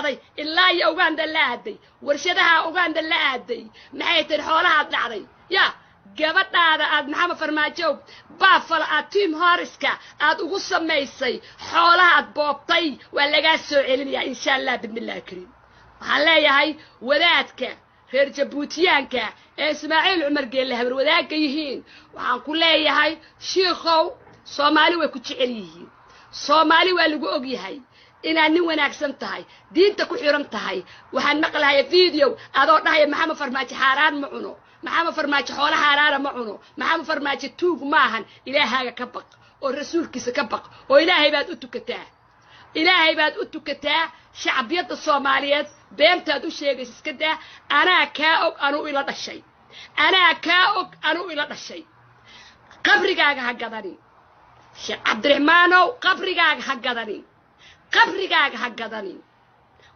Dhacday ilaa iyo Uganda la aaday, warshadaha Uganda la aaday. Maxay tiri? Xoolahaad dhacday ya gabadhaada aad Maxamed Farmaajow Buffalo aad Tim Hortonska aad ugu samaysay, xoolaha aad boobtay waa lagaa soo celinayaa, insha Allah, bismillahi kariim. Waxaan leeyahay wadaadka reer Jabuutiyaanka ee Ismaaciil Cumar Geelle habar wadaagga yihiin, waxaan ku leeyahay, shiikhow, Soomaali way ku jecel yihiin. Soomaali waa lagu og yahay inaad nin wanaagsan tahay, diinta ku xiran tahay. Waxaan maqlahaya video adoo dhahaya Maxamed Farmaajo xaaraan ma cuno, Maxamed Farmaajo xoolo xaaraana ma cuno, Maxamed Farmaajo tuug maahan. Ilaahaaga ka baq oo rasuulkiisa ka baq, oo Ilaahay baad u tukataa, Ilaahay baad u tukataa. Shacbiyadda Soomaaliyeed beentaad u sheegaysa iska daa. Anaa kaa og, anuu ila dhashay, anaa kaa og, anuu ila dhashay. Qabrigaaga ha gadanin, Sheekh Cabdiraxmaanow, qabrigaaga ha gadanin, qabrigaaga ha gadanin.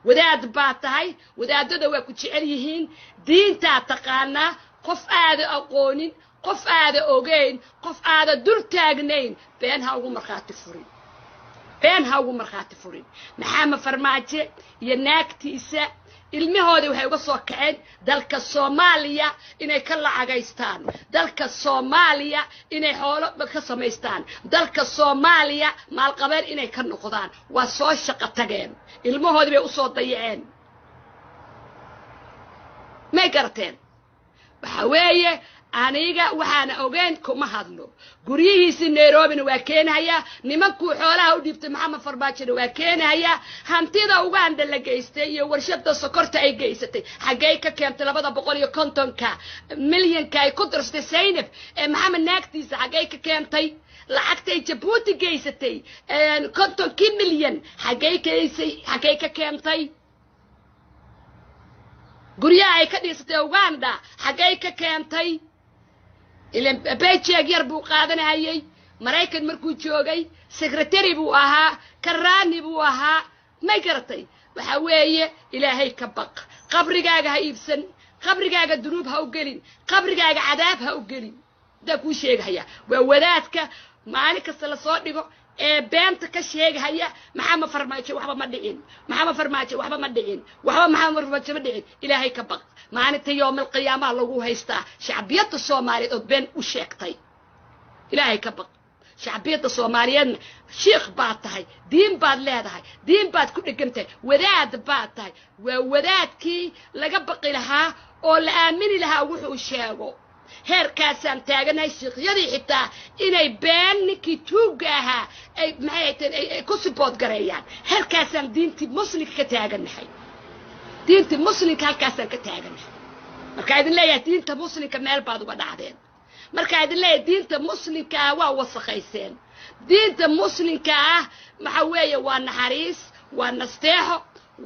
Wadaad baa tahay, wadaadada waa ku jecel yihiin, diintaa taqaanaa. Qof aada aqoonin, qof aada ogeyn, qof aada dul taagnayn been ha ugu markhaati furin, been ha ugu markhaati furin. Maxamed Farmaajo iyo naagtiisa ilmahoodii waxay uga soo kaceen dalka Soomaaliya inay ka lacagaystaan, dalka Soomaaliya inay xoolo ka samaystaan, dalka Soomaaliya maalqabeen inay ka noqdaan. Waa soo shaqo tageen, ilmahoodii bay usoo dayaceen. May garateen? Waxa weeye, aniga waxaana ogeyn kuma hadlo. Guryihiisii Nairobina waa keenhayaa, nimankuu xoolaha u dhiibtay Maxamed Farmaajona waa keenhayaa. Hantida Uganda la geystay iyo warshada sokorta ay geysatay xaggey ka keentay? 250-ka milyanka ay ku darsatay Saynab ee Maxamed naagtiisa xaggey ka keentay? Lacagtay Jabuuti geysatay, 50-kii milyan, xaggey geysay? Xaggey ka keentay? Guryaha ay ka dhiisatay Uganda xaggey ka keentay? Ilan paycheck yar buu qaadanayay Maraykan markuu joogay, secretary buu ahaa, karaani buu ahaa. May garatay? Waxa weeye, Ilaahay ka baq, qabrigaaga ha iibsan, qabrigaaga dunuub ha u gelin, qabrigaaga cadaab ha u gelin. Hadaa kuu sheegahaya, waa wadaadka maalin kasta lasoo dhigo ee beenta ka sheegahaya Maxamed Farmaajo waxba ma dhicin, Maxamed Farmaajo waxba ma dhicin, waxba Maxamed Farmaajo ma dhicin. Ilaahay ka baq, maalinta yoomalqiyaamaha lagu haystaa shacbiyadda Soomaaliyeed ood been u sheegtay. Ilaahay ka baq, shacbiyadda Soomaaliyeedna. Shiikh baad tahay, diin baad leedahay, diin baad ku dhegan tahay, wadaad baad tahay. Waa wadaadkii laga baqi lahaa oo la aamini lahaa wuxuu sheego. Heerkaasaan taaganahay, shiikhyadii xitaa inay been ninkii tuugga ahaa ay maxay hayteen ay ku support gareeyaan. Heerkaasaan diintii muslimka ka taaganahay, diintii muslimka halkaasaan ka taaganahay. Markaa idin leeyahay diinta muslimka meel baad uga dhacdeen, markaa idin leeyahay diinta muslimka ah waa wasakhayseen. Diinta muslimka ah waxa weeye waa naxariis, waa nasteexo,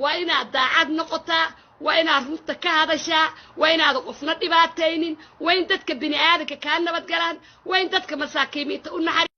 waa inaad daacad noqotaa, waa inaad runta ka hadashaa, waa inaad qofna dhibaataynin, waa in dadka bini aadanka kaa nabadgalaan, waa in dadka masaakiimiinta u naxariis.